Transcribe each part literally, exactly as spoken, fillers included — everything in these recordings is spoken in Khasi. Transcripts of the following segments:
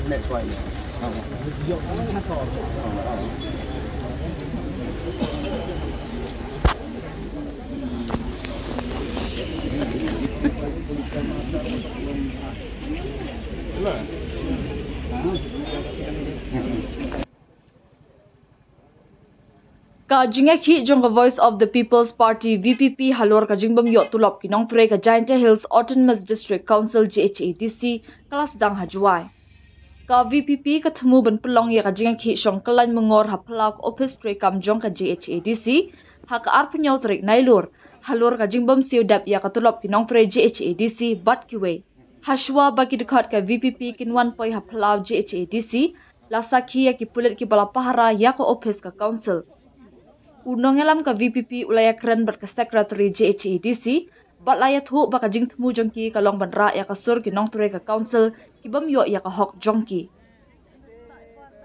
Ka jingïakhih jong ka Voice of the People's Party, V P P, halor ka jingbym ïoh tulop ki nongtrei ka Jaintia Hills Autonomous District Council, J H A D C, ka la sdang ha Jowai. Ka V P P ka thmu ban pynlong ïa ka jingïakhih shong kyllaiñ myngor ha phyllaw ka ophis treikam jong ka J H A D C ha ka arphew hynñiew tarik Nailur, halor ka jingbym siew dep ïa ka tulop ki nongtrei J H A D C bad kiwei. Hashwa ba ki dkhot ka V P P kin wan poi ha phyllaw J H A D C, la sakhi ïa ki pulit kiba la pahara ïa ka ophis ka council. U nongïalam ka V P P u la ïakren bad ka secretary J H A D C, bad la ïathuh ba ka jingthmu jong ki ka long ban rah ïa ka sur ki nongtrei ka council ki bym ïoh ïa ka hok jong ki.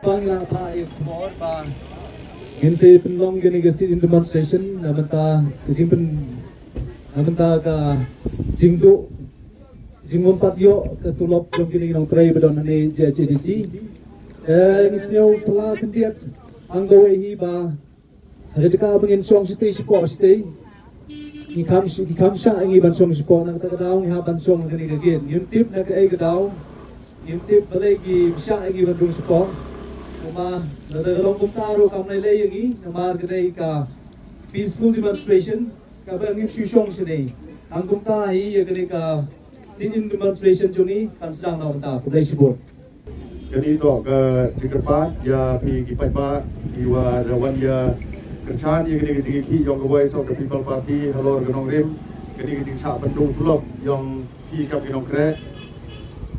Bang la pa i por ba ngin sa pynlong kane ka sit-in demonstration na bynta ka jingpyn na bynta ka jingduh jingwym pat ïoh ka tulop jong kine ki nongtrei ba don hangne J H A D C. Eh, ngi sngew pla khyndiat hangta wei hi ba ha ka jaka ba ngin shong shatei shapoh shatei. Ngi kham sh- ngi kham shah ngi ban shong shapoh, na kata ka daw ngi hap ban shong kane ka gate. Ngim tip na kaei ka daw, ngim tip balei ki shah ngi ban rung shapoh. Kumba lada ka long kumta ruh kam lei lei ïa ngi, namar kane ka peaceful demonstration kaba ngin shu shong shane. Hangta kumta hi ïa kane ka sit-in demonstration jong ngi kan sdang na kumta. Khublei shibun. Kane toh ka jingkyrpad ïa phi ki paidbah kiwa da wan ïa kyrshan ïa kane ka jingïakhih jong ka Voice of the People Party halor ka nongrim, kane ka jingshah pynduh tulop jong phi kam ki nongkreh.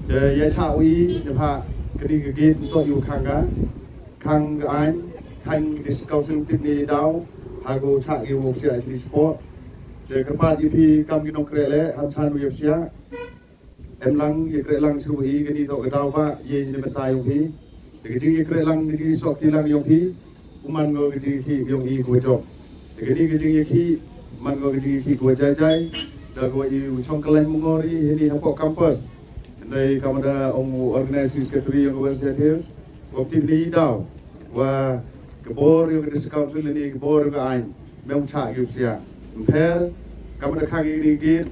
Te ïa shah u i ne pha kane ka gate toh iwa khang ka khang ka aiñ, khang ki District Council tip ne daw ha ko shah ki wow psiah sini sport. Te kyrpad ïa phi kam ki nongkreh leh, ham chan u ïa psiah. Em lang ïa kreh lang shu i, kane toh ka daw ba ïa ni bynta yong phi. Te ka jingïakreh lang, ka jingïasoh kti lang yong phi, u man ko ka jingïakhih yong i ko jop. Te kane ka jingïakhih man ko ka jingïakhih ko jai jai. Da ko i u chong ka lain mungori hini hapoh campus. Ndai kamada ong u organizing secretary yong ka West Jaiñtia Hills. Ko tip ni daw wa ka bor yong ka District Council ni, ka bor yong ka aiñ, mem chah ki u psiah. Mpher kamada khang i ni gate,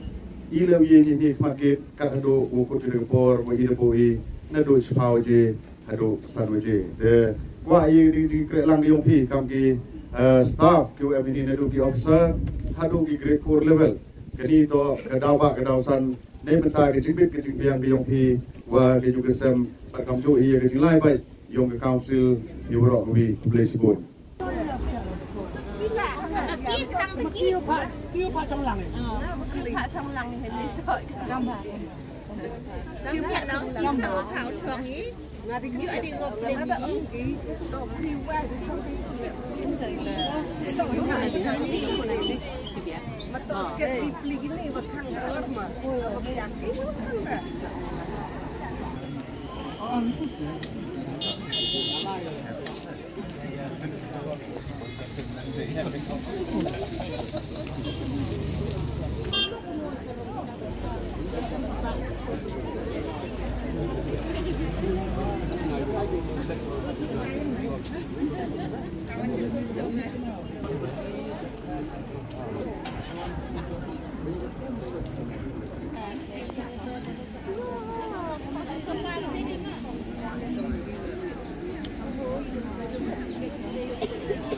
i leh u ye ni ni khmat gate, kat haduh u kut ki ka bor wa i da bo i naduh shiphaw je haduh san waje. Te kwah ïa ka jingkreh lang yong phi kam ki, eh, staff kiwa em hini naduh ki officer haduh ki grade four level. Kane toh ka daw ba ka daw san na bynta ka jingbit ka jingbiang ka yong phi wa ka yu ka sem, bad kamjooh ïa ka jinglai bad yong ka council ïa waroh kawi. Khublei shibun.